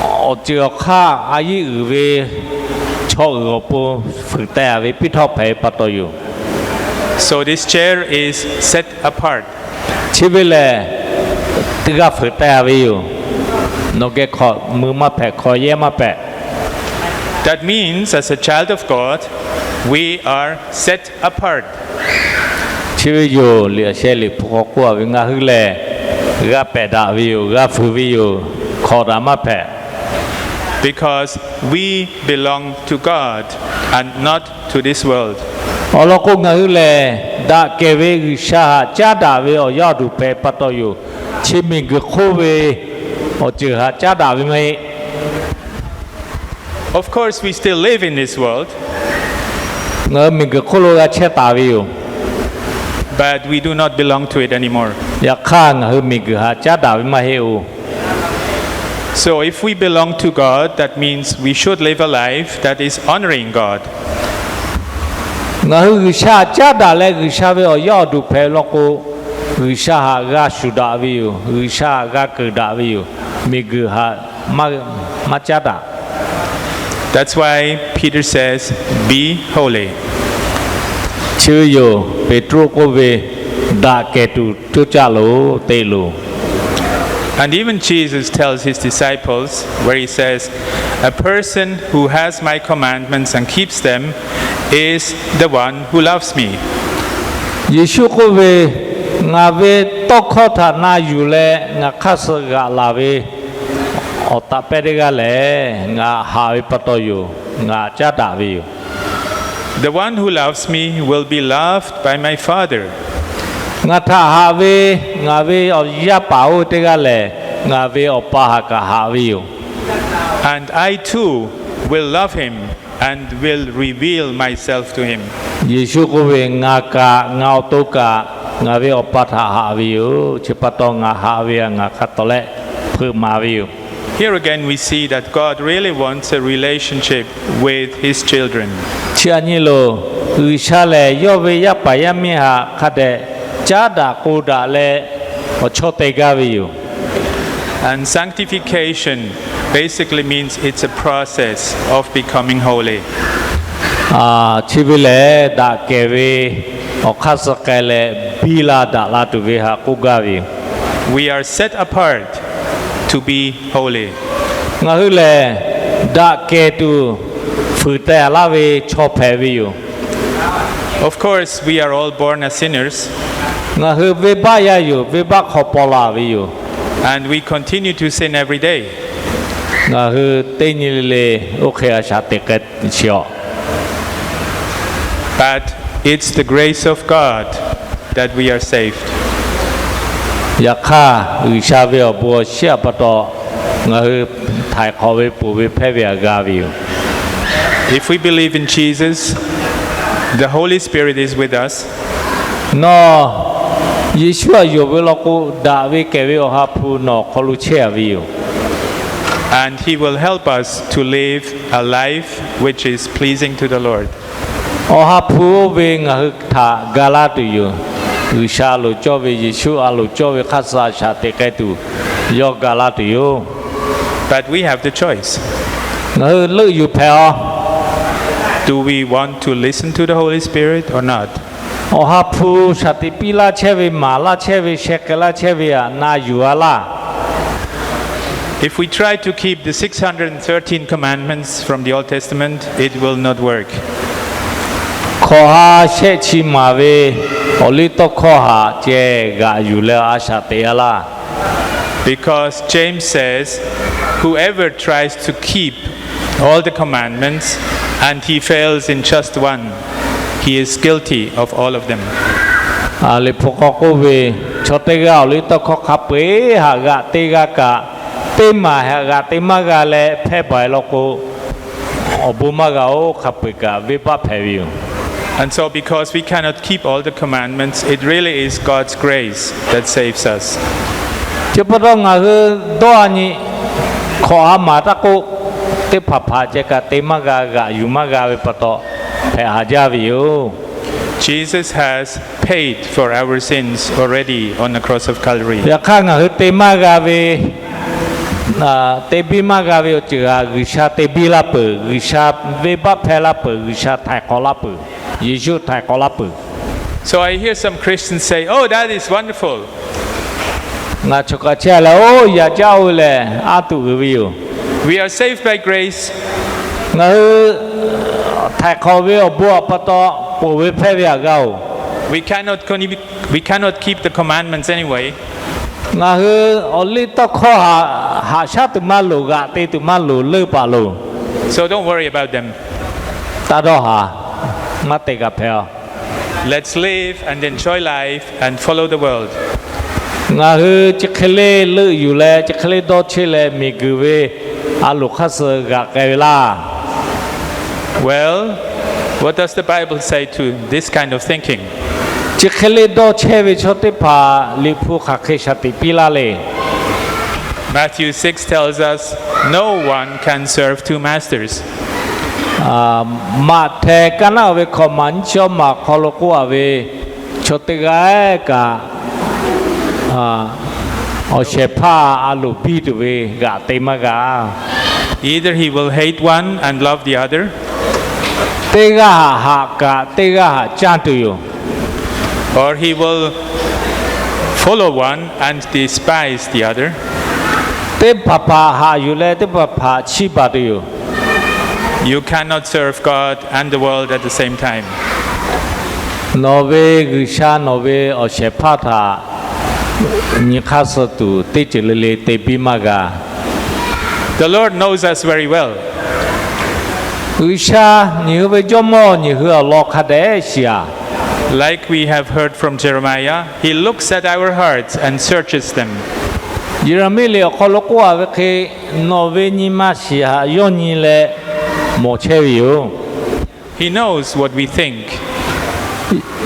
awˬ ceuˬ awˬ hk'aˇ a yiˉ uiˍ ve chaw uiˍ awˬ pon fuiˍ teh a ve piˇ htawˆ hpehꞈ ve pa taw yoˬ. So this chair is set apart. Chi ve lehˬ, teˇ g'aˇ fuiˍ teh a ve yoˬ. Nawˬ geh hkaw mui maˇ hpehꞈ, hkaw yehˇ maˇ hpehꞈ. That means, as a child of God, we are set apart. Chi ve yoˬ, liꞈ a sheh liꞈ hpu hk'aw k'oˆ a ve, ngaˬ hui lehˬ g'a pehꞈ daꞈ ve yoˬ, g'a fuiˍ ve yoˬ, hkaw daꞈ maˇ hpehꞈ. Because we belong to God and not to this world. Awˬ lawn k'o, ngaˬ hui lehˬ daꞈ kehˬ ve G'uiˬsha htaꞈ caˉ daꞈ ve awˬ yaˇ awˬ duˬ hpehꞈ pa taw yoˬ. Chi miˬguiˬ hk'oˆ ve awˬ ceuˬ htaꞈ caˉ daꞈ ve maˇ heˆ. Of course, we still live in this world. Ngaˬ hui miˬguiˬ hk'oˆ lo g'a chehˇ taˍ ve yoˬ. But we do not belong to it anymore. Yaꞈ hk'aˇ, ngaˬ hui miˬguiˬ htaꞈ caˉ daꞈ ve maˇ heˆ oˬ. So if we belong to God, that means we should live a life that is honoring God. Ngaˬ hui G'uiˬsha htaꞈ caˉ daꞈ leh G'uiˬsha ve awˬ yaˇ awˬ duˬ hpehꞈ law k'o, G'uiˬsha htaꞈ g'a shuˍ daꞈ ve yoˬ. G'uiˬsha htaꞈ g'a keunˍ daꞈ ve yoˬ. Miˬguiˬ htaꞈ maˇ, maˇ caˉ daꞈ. That's why Peter says, be holy. Chi ve yoˬ, Peˍtruˆ k'oˆ ve, Daꞈ kehˬ tuˬ coˇ caˆ loˬ, te loˬ. And even Jesus tells his disciples, where he says, a person who has my commandments and keeps them is the one who loves me. Yeˍsuˆ k'oˆ ve, Ngaˬ ve tawˇ hkawˇ htaꞈ na yuˬ leh ngaˬ hk'aˇ suh g'aꞈ laˬ ve awˬ taꞈ pehˇ teˇ g'aˇ lehˬ, ngaˬ haꞈ ve pa taw yoˬ. Ngaˬ caˉ daꞈ ve yoˬ. The one who loves me will be loved by my Father. Ngaˬ htaꞈ haꞈ ve, ngaˬ ve awˬ yaˇ paˍ oˇ ve teˇ g'aˇ lehˬ, ngaˬ ve Awˬ pa htaꞈ kaꞈ haꞈ ve yoˬ. And I too will love him and will reveal myself to him. Yeˍsuˆ k'oˆ ve, Ngaˬ kaꞈ, ngaˬ awˬ to kaꞈ, Ngaˬ ve Awˬ pa htaꞈ haꞈ ve yoˬ. Chi pa taw ngaˬ haꞈ ve a ngaˬ hk'a tawˍ leh hpeuꞈ maˍ ve yoˬ. Here again, we see that God really wants a relationship with His children. Chi aꞈ nyi loˬ, G'uiˬsha lehˬ yawˇ ve yaˇ paˍ yaˇ miˇ htaꞈ hk'a dehꞈ caˉ daꞈ k'o daꞈ leh awˬ chawˇ teh gaˇ ve yoˬ. And sanctification basically means it's a process of becoming holy. Chi ve lehˬ, daꞈ kehˬ ve awˬ hk'aˇ suh k'ai leh biˇ la daꞈ la tuˬ ve htaꞈ k'oˆ gaˇ ve yoˬ. We are set apart to be holy. Ngaˬ hui lehˬ, daꞈ kehˬ tuˬ fuiˍ teh laˇ ve chaw hpehꞈ ve yoˬ. Of course, we are all born as sinners. Ngaˬ hui venˇbaˆ yaˇ yoˬ. Venˇbaˆ hk'aw paw la ve yoˬ. And we continue to sin every day. Ngaˬ hui teˇ nyi le le oˇ hk'e a shaꞈ teꞈ k'ai shiˍ awˬ. But it's the grace of God that we are saved. Yaꞈ hk'aˇ, G'uiˬsha ve awˬ bon awˬ shiˉ a pa taw, ngaˬ hui htaiˍ hk'awꞈ ve ponˬ ve hpehˇ ve htaꞈ g'a ve yoˬ. If we believe in Jesus, the Holy Spirit is with us. Nawˬ Yeˍsuˆ htaꞈ yonˍ ve law k'o, daꞈ ve kehˬ ve Awˬ ha hpu nawˬ awˬ hk'aw lo chehˇ a ve yoˬ. And He will help us to live a life which is pleasing to the Lord. Awˬ ha hpu oˇ ve ngaˬ hui htaꞈ ga laˇ tuˬ yoˬ. G'uiˬsha a loˍ cawˇ ve, Yeˍsuˆ a loˍ cawˇ ve hk'aˇ suh a shaꞈ teꞈ k'ai tuˬ yawˇ ga laˇ tuˬ yoˬ. But we have the choice. Ngaˬ hui leuˆ yuˬ hpehꞈ a. Do we want to listen to the Holy Spirit or not? Awˬ ha hpu shaˍ tiꞈ piˇ laˇ chehˇ ve, maˍ laˇ chehˇ ve, sheh k'ai laˇ chehˇ ve htaꞈ na yuˬ a laˇ. If we try to keep the six hundred thirteen commandments from the Old Testament, it will not work. Hkawꞈ ha shehˆ chi maˍ ve awˬ liˇ tawˇ hkawˇ htaꞈ ceh g'aꞈ yuˬ leh a shaꞈ teꞈ a laˇ. Because James says, whoever tries to keep all the commandments and he fails in just one, he is guilty of all of them. Liꞈ hpu hk'aw k'oˆ ve, chaw teˇ g'aˇ awˬ liˇ tawˇ hkawˇ hk'a peu-eˬ htaꞈ g'aꞈ te g'a kaꞈ, teˇ maˬ htaꞈ g'aꞈ te maˇ g'a leh hpehˇ baˬ e law k'o, awˬ bon maˇ g'a oˬ. Hk'a peu-eˬ kaꞈ venˇbaˆ hpehꞈ ve yoˬ. And so, because we cannot keep all the commandments, it really is God's grace that saves us. Chi pa taw ngaˬ hui dawˇ a nyi hkawꞈ ha maˍ taˇ k'oˆ, teˇ hpaˍ hpaˍ ceh kaꞈ te maˇ g'a, g'aꞈ yuˬ maˇ g'a ve pa taw hpehꞈ haˍ jaˇ ve yoˬ. Jesus has paid for our sins already on the cross of Calvary. Yaꞈ hk'aˇ, ngaˬ hui te maˇ g'a ve, te biˇ maˇ g'a ve awˬ ceuˬ htaꞈ G'uiˬsha te biˇ laˇ peuˬ. G'uiˬsha venˇbaˆ hpehˇ laˇ peuˬ. G'uiˬsha htaiˍ hk'awꞈ laˇ peuˬ. Yeˍsuˆ htaiˍ hk'awꞈ laˇ peuˬ. So I hear some Christians say, oh, that is wonderful. Ngaˬ choˬ kaꞈ chehˇ leh, oˇ yaꞈ jaˇ oˇ ve lehˬ, aˉ tuˬ uiˍ ve yoˬ. We are saved by grace. Ngaˬ hui htaiˍ hk'awꞈ ve awˬ bon awˬ pa taw ponˬ ve hpehˇ ve htaꞈ g'a oˬ. We cannot keep the commandments anyway. Ngaˬ hui awˬ liˇ tawˇ hkawˇ htaꞈ haꞈ shaˉ tuˬ maˇ loˍ, g'aꞈ te tuˬ maˇ loˍ, leuˆ paˍ loˬ. So don't worry about them. Taˇ dawˇ haˍ. Maˇ te kaꞈ hpehꞈ a. Let's live and enjoy life and follow the world. Ngaˬ hui chi hk'e le leuˆ yuˬ leh, chi hk'e le dawˇ chehˇ leh, miˬguiˬ ve a loˍ hk'aˇ suh g'aꞈ k'ai ve laˇ. Well, what does the Bible say to this kind of thinking? Chi hk'e le dawˇ chehˇ ve chaw teˇ hpaˍ Liꞈ hpu hk'aˬ hk'e shaˍ tiꞈ piˇ laˇ le. Matthew six tells us, no one can serve two masters. Maꞈhtehˍ kaˇ naˉ ve hkawꞈ maˍ nyiˇ chi awˇ maˬ hk'aw lo k'oˆ a ve, chaw teˇ g'aˇ kaꞈ awˬ shehˍ hpaˇ a loˍ biˇ tuˬ ve g'aꞈ te maˇ g'a. Either he will hate one and love the other. Teˇ g'aˇ htaꞈ haꞈ kaꞈ teˇ g'aˇ htaꞈ canˇ tuˬ yoˬ. Or he will follow one and despise the other. Teˇ hpaˍ hpaˍ haꞈ yuˬ leh teˇ hpaˍ hpaˍ chiˇ baˬ tuˬ yoˬ. You cannot serve God and the world at the same time. Nawˬ ve G'uiˬsha nawˬ ve awˬ shehˍ hpaˇ htaꞈ nyi hk'aˇ suh tuˬ teˇ ceuˬ le le te biˇ maˇ g'a. The Lord knows us very well. G'uiˬsha nyiˬ hui ve Jawˇmawˇ nyiˬ hui awˬ lawn hk'a dehꞈ shiˍ a. Like we have heard from Jeremiah, He looks at our hearts and searches them. Yeˍraˍmiˆ liꞈ awˬ hk'aw lo k'oˆ a ve hk'e, nawˬ ve nyi ma shiˍ htaꞈ yawˇ nyi leh mawˬ chehˇ ve yoˬ. He knows what we think.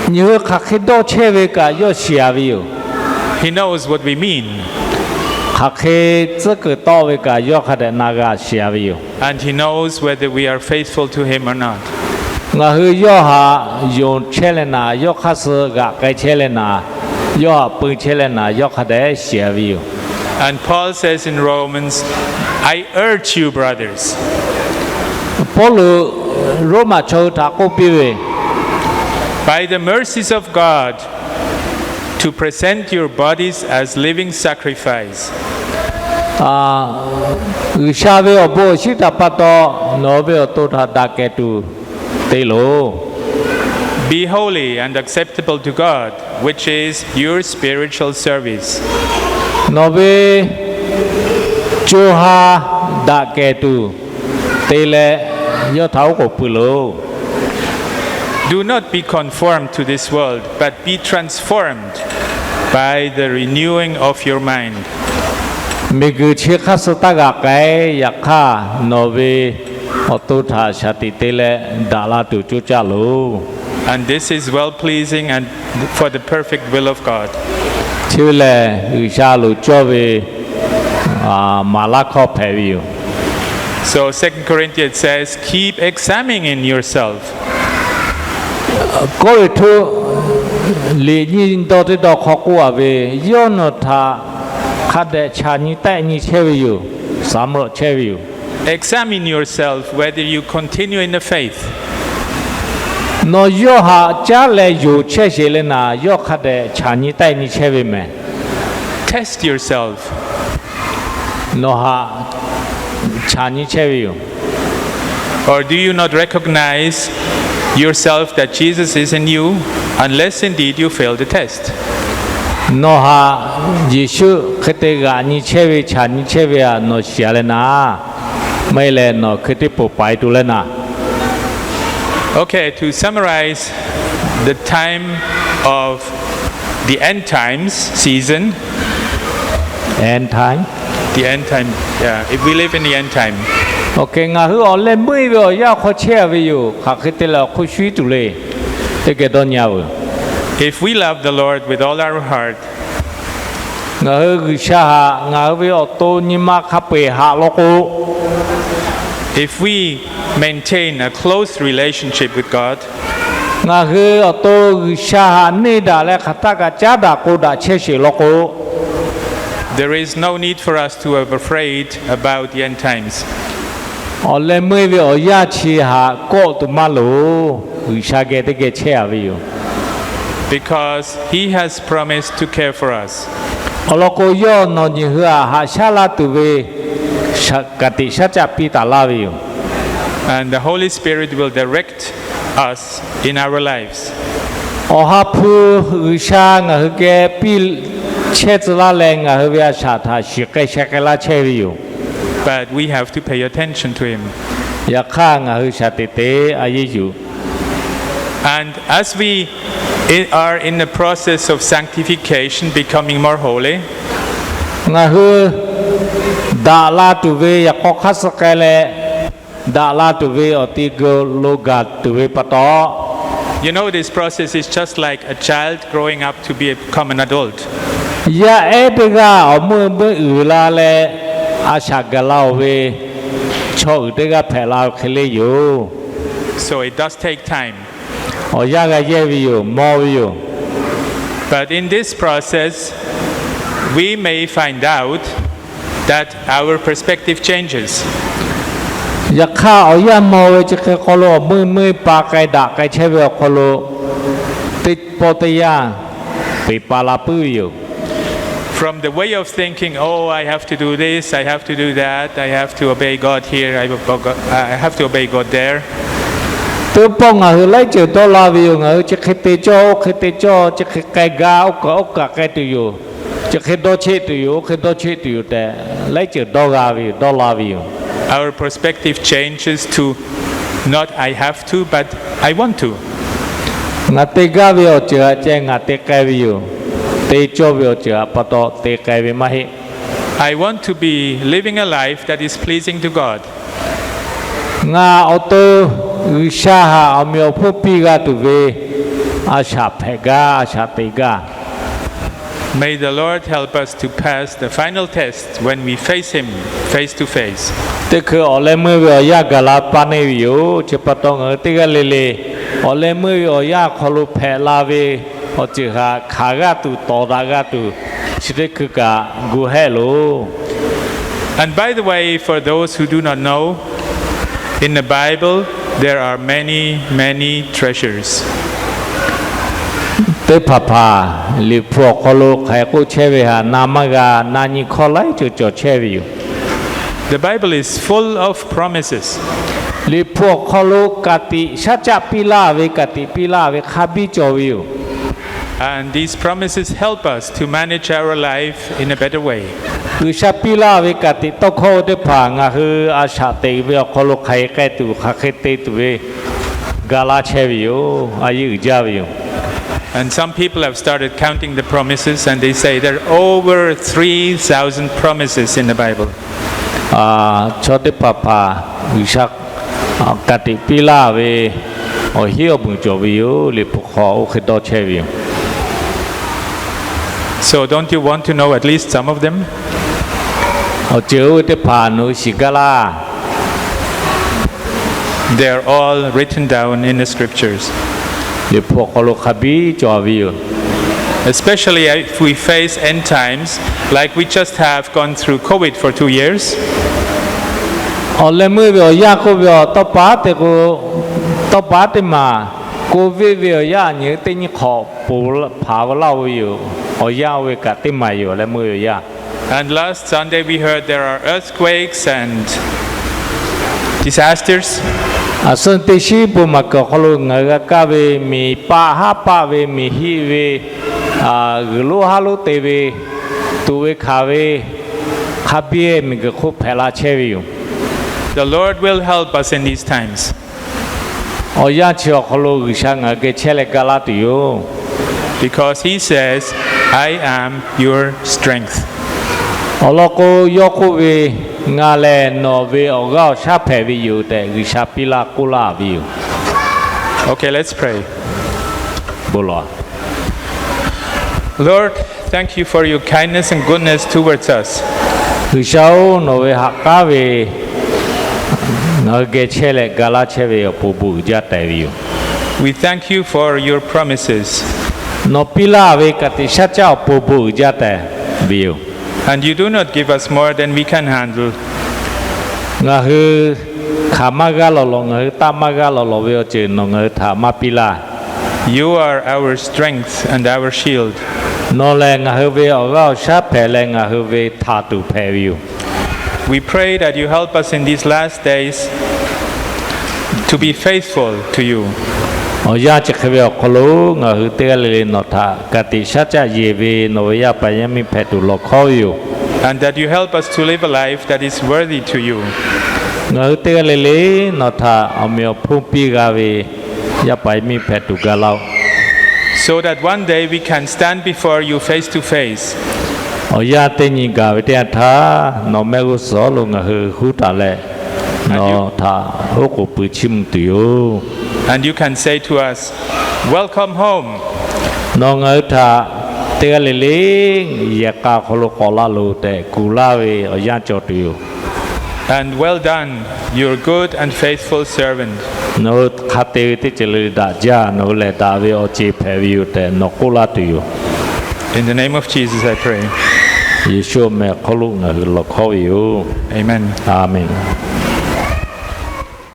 Nyi hui hk'aˬ hk'e dawˇ chehˇ ve kaꞈ yawˇ shiˍ-a ve yoˬ. He knows what we mean. Hk'aˬ hk'e tcuhˉ kuiˬ tawˆ ve kaꞈ yawˇ hk'a dehꞈ na g'a shiˍ-a ve yoˬ. And he knows whether we are faithful to him or not. Ngaˬ hui yawˇ htaꞈ yonˍ chehˇ leh naˍ, yawˇ hk'aˇ suh g'aꞈ k'ai chehˇ leh naˍ, yawˇ htaꞈ peu chehˇ leh naˍ, yawˇ hk'a dehꞈ shiˍ-a ve yoˬ. And Paul says in Romans, I urge you, brothers, Pawˇluꞈ Roˉmaꞈ chaw hui htaꞈ k'oˆ piˇ ve, by the mercies of God, to present your bodies as living sacrifice. G'uiˬsha ve awˬ bon awˬ shinˉ htaꞈ pa taw nawˬ ve awˬ to htaꞈ daꞈ kehˬ tuˬ te loˬ. Be holy and acceptable to God, which is your spiritual service. Nawˬ ve co ha daꞈ kehˬ tuˬ te leh, yawˇ htaꞈ oˉ k'oˍ pui loˬ. Do not be conformed to this world, but be transformed by the renewing of your mind. Miˬguiˬ chi hk'aˇ suh taˇ g'aꞈ k'ai, yaꞈ hk'aˇ nawˬ ve awˬ to htaꞈ shaˍ tiꞈ te leh daꞈ la tuˬ coˇ caˇ loˬ. And this is well pleasing and for the perfect will of God. Chi ve lehˬ, G'uiˬsha loˍ cawˇ ve maˍ laˇ hkawˇ hpehꞈ ve yoˬ. So Second Corinthians says, keep examining yourself. Kawˇ ve htoˇ liꞈ nyiˇ dawˇ teˇ dawˇ hk'aw k'oˆ-a ve, yawˇ nawˬ htaꞈ hk'a dehꞈ chaˬ nyi tehˆ nyi chehˇ ve yoˬ. Saˍ mvuhˇ chehˇ ve yoˬ. Examine yourself whether you continue in the faith. Nawˬ yawˇ htaꞈ caˉ leh yonˍ chehˇ sheˍ leh naˍ, yawˇ hk'a dehꞈ chaˬ nyi tehˆ nyi chehˇ ve mehˍ. Test yourself. Nawˬ htaꞈ chaˬ nyi chehˇ ve yoˬ. Or do you not recognize yourself that Jesus is in you? Unless indeed you fail the test. Nawˬ htaꞈ Yeˍsuˆ hk'e te g'aꞈ nyi chehˇ ve, chaˬ nyi chehˇ ve htaꞈ nawˬ shiˍ-a leh naˍ, maˇ heˆ leh nawˬ hkui teˇ poˍ paiˍ tuˬ leh naˍ. Okay, to summarize the time of the end times season. End time. The end time. Yeah, if we live in the end time. Ngaˬ hui awˬ leh meuˇ ve awˬ yanˇ hk'aw chehˇ-a ve yoˬ. Hk'aˬ hk'e te leh awˬ hk'oˆ shuˉ tuˬ le. Teˇ geh dawˇ nyi-a veuˬ. If we love the Lord with all our heart, ngaˬ hui G'uiˬsha htaꞈ ngaˬ hui ve awˬ to nyi ma hk'a peu-eˬ haꞈ law k'o, if we maintain a close relationship with God, ngaˬ hui awˬ to G'uiˬsha htaꞈ neˇ daꞈ leh hk'aˬ htaˆ kaꞈ caˉ daꞈ k'o daꞈ chehˇ sheˍ law k'o, there is no need for us to be afraid about the end times. Awˬ leh meuˇ ve awˬ yanˇ chi htaꞈ kawˆ tuˬ maˇ loˍ. G'uiˬsha geh teˇ geh chehˇ-a ve yoˬ. Because he has promised to care for us. Awˬ lawn k'o, yawˇ nawˬ nyi hui htaꞈ haꞈ shaˉ laˇ tuˬ ve ka tiꞈ shaˉ caˆ piˇ taˍ laˇ ve yoˬ. And the Holy Spirit will direct us in our lives. Awˬ ha hpu G'uiˬsha ngaˬ hui geh piˇ chehˇ tcuh laˇ leh, ngaˬ hui ve a shaꞈ htaꞈ shiˍ k'ai sheh k'ai laˇ chehˇ ve yoˬ. But we have to pay attention to him. Yaꞈ hk'aˇ, ngaˬ hui shaˍ teꞈ te a yeˇ yuˬ. And as we are in the process of sanctification, becoming more holy, ngaˬ hui daꞈ la tuˬ ve yaꞈ k'aw hk'aˇ suh k'ai leh, daꞈ la tuˬ ve awˬ ti geu lo gaˬ tuˬ ve pa taw, you know, this process is just like a child growing up to become an adult. Yaˇ ehˉ teˇ g'aˇ awˬ meuˇ meuˇ uiˍ la leh, a shaꞈ gaˬ la-oˬ ve chaw uiˍ teˇ g'aˇ hpehꞈ la ve hk'e le yoˬ. So it does take time. Awˬ yanˇ g'a yehˇ ve yoˬ, mawˇ ve yoˬ. But in this process, we may find out that our perspective changes. Yaꞈ hk'aˇ, awˬ yanˇ mawˇ ve chi hk'e hk'aw lo awˬ meuˇ meuˇ pa k'ai daꞈ k'ai chehˇ ve awˬ hk'aw lo, teˇ pawˆ teˇ yanˇ peˬ pa la puiˉ ve yoˬ. From the way of thinking, oh, I have to do this, I have to do that, I have to obey God here, I have to obey God there. Teˇ pawˆ ngaˬ hui laiˉ ceuˬ dawˇ la ve yoˬ. Ngaˬ hui chi hk'e te cawˇ, oˇ hk'e te cawˇ, chi hk'e k'ai gaˇ, oˇ kaꞈ oˇ kaꞈ k'ai tuˬ yoˬ. Chi hk'e dawˇ cheˆ tuˬ yoˬ, oˇ hk'e dawˇ cheˆ tuˬ yoˬ tehꞈ, laiˉ ceuˬ dawˇ g'a ve yoˬ, dawˇ la ve yoˬ. Our perspective changes to not I have to, but I want to. Ngaˬ te gaˇ ve awˬ ceuˬ htaꞈ ceh ngaˬ te k'ai ve yoˬ. Te cawˇ ve awˬ ceuˬ htaꞈ pa taw te k'ai ve maˇ heˆ. I want to be living a life that is pleasing to God. Ngaˬ awˬ to G'uiˬsha htaꞈ awˬ meꞈ awˬ hponˇ piˇ g'a tuˬ ve a shaꞈ hpehꞈ gaˇ, a shaꞈ teꞈ gaˇ. May the Lord help us to pass the final test when we face Him face to face. Teˇ hkui awˬ leh meuˇ ve awˬ yanˇ gaˬ la paˇ neˇ ve yoˬ. Chi pa taw ngaˬ hui teˇ g'aˇ le le awˬ leh meuˇ ve awˬ yanˇ awˬ hk'aw lo hpehꞈ la ve awˬ ceuˬ htaꞈ hkanˍ g'aˇ tuˬ, tawˍ daꞈ g'a tuˬ, chi teˇ hkui kaꞈ gu hehˆ loˬ. And by the way, for those who do not know, in the Bible there are many, many treasures. Teˇ hpaˍ hpaˍ Liꞈ hpu awˬ hk'aw lo hk'aˬ hk'e k'oˆ chehˇ ve htaꞈ na maˇ g'a, na nyi hkawˇ laiˉ ceuˬ cawˬ chehˇ ve yoˬ. The Bible is full of promises. Liꞈ hpu awˬ hk'aw lo ka tiꞈ shaˉ caˆ piˇ laˇ ve, ka tiꞈ piˇ laˇ ve hk'a biˇ cawˬ ve yoˬ. And these promises help us to manage our life in a better way. G'uiˬsha piˇ laˇ ve ka tiꞈ tawˇ hkawˇ teˇ hpaˍ ngaˬ hui a shaꞈ teꞈ ve awˬ hk'aw lo hk'aˬ hk'e k'ai tuˬ, hk'aˬ hk'e te tuˬ ve ga laˇ chehˇ ve yoˬ. A yeˇ uiˍ jaˇ ve yoˬ. And some people have started counting the promises and they say there are over three thousand promises in the Bible. Chaw teˇ hpaˍ hpaˍ G'uiˬsha ka tiꞈ piˇ laˇ ve awˬ hinˉ awˬ meunˍ cawˬ ve yoˬ. Liꞈ hpu hk'aw oˇ hk'e dawˇ chehˇ ve yoˬ. So don't you want to know at least some of them? Awˬ ceuˬ oˇ ve teˇ hpaˍ nawˬ hui shiˍ gaˇ laˇ. They are all written down in the scriptures. Liꞈ hpu awˬ hk'aw lo hk'a biˇ cawˬ ve yoˬ. Especially if we face end times, like we just have gone through COVID for two years. Awˬ leh meuˇ ve awˬ yanˇ k'oˆ ve awˬ tawˇ pa te k'o, tawˇ pa teˇ maˬ COVID ve awˬ yanˇ nyi teˇ nyi hk'awꞈ ponˬ hpaˍ ve laˇ ve yoˬ. Awˬ yanˇ oˇ ve kaꞈ teˇ maˬ yoˬ, awˬ leh meuˇ ve awˬ yanˇ. And last Sunday we heard there are earthquakes and disasters. Aˬ suhˉ teˇ shiˉ bon maˍ kuiˬ awˬ hk'aw lo ngaˬ hui g'a kaˇ ve miˬ paˆ haˉ paˆ ve, miˬ hiˆ ve, g'uiˬ lonˉ haˉ lonˉ te ve, tuꞈ ve hkanˍ ve, hk'a biˇ miˬguiˬ hk'oˆ hpehꞈ la chehˇ ve yoˬ. The Lord will help us in these times. Awˬ yanˇ chi awˬ hk'aw lo G'uiˬsha ngaˬ hui geh chehˇ leh ga laˇ tuˬ yoˬ. Because He says, I am your strength. Awˬ lawn k'o, yawˇ k'oˆ ve, Ngaˬ lehˬ nawˬ ve awˬ g'aˇ awˬ shaˉ hpehꞈ ve yoˬ tehꞈ G'uiˬsha piˇ laˇ k'oˆ laˇ ve yoˬ. Okay, let's pray. Bon lawˬ. Lord, thank you for your kindness and goodness towards us. G'uiˬsha-oˬ, nawˬ ve ha k'aˉ ve ngaˬ hui geh chehˇ leh ga laˇ chehˇ ve awˬ pon bon uiˍ jaˇ tehꞈ ve yoˬ. We thank you for your promises. Nawˬ piˇ laˇ ve ka tiꞈ shaˉ caˆ awˬ pon bon uiˍ jaˇ tehꞈ ve yoˬ. And you do not give us more than we can handle. Ngaˬ hui hkanˍ maˇ g'aˇ lawˬ lawˬ, ngaˬ hui taˆ maˇ g'aˇ lawˬ lawˬ ve awˬ ceuˬ nawˬ ngaˬ hui htaꞈ maˇ piˇ laˇ. You are our strength and our shield. Nawˬ lehˬ ngaˬ hui ve awˬ g'aˇ awˬ shaˉ hpehꞈ leh ngaˬ hui ve htaꞈ tuˬ hpehꞈ ve yoˬ. We pray that you help us in these last days to be faithful to you. Awˬ yanˇ chi hk'e ve awˬ hk'aw lo ngaˬ hui teˇ g'aˇ le le nawˬ htaꞈ ka tiꞈ shaˉ caˆ yeˬ ve nawˬ ve yaˇ paˍ yaˇ miˇ hpehꞈ tuˬ lawˬ hkawˉ ve yoˬ. And that you help us to live a life that is worthy to you. Ngaˬ hui teˇ g'aˇ le le nawˬ htaꞈ awˬ meꞈ awˬ hponˇ piˇ g'a ve yaˇ paˍ yaˇ miˇ hpehꞈ tuˬ ga laˇ-oˆ. So that one day we can stand before you face to face. Awˬ yanˇ teˇ nyi gaˬ ve teˇ yanˇ htaˇ nawˬ mehˆ g'uˇ suhˍ lo ngaˬ hui huˉ taˍ leh, nawˬ htaꞈ oˉ k'oˍ pui chiˇ mvuh tuˬ yoˬ. And you can say to us, Welcome home. Nawˬ ngaˬ hui htaꞈ teˇ g'aˇ le le yehˬ k'a hk'aw lo k'awꞈ la loˬ tehꞈ kuˬ laˇ ve awˬ yanˇ cawˬ tuˬ yoˬ. And well done, your good and faithful servant. Nawˬ hui hk'a te ve teˇ ceuˬ le le daꞈ jaˇ. Nawˬ hui lehˬ daꞈ ve awˬ ceˬ hpehꞈ ve yoˬ tehꞈ nawˬ k'oˆ laˇ tuˬ yoˬ. In the name of Jesus, I pray. Yeˍsuˆ awˬ meh awˬ hk'aw lo ngaˬ hui lawˬ hkawˉ ve yoˬ. Amen. Aˍmenˍ.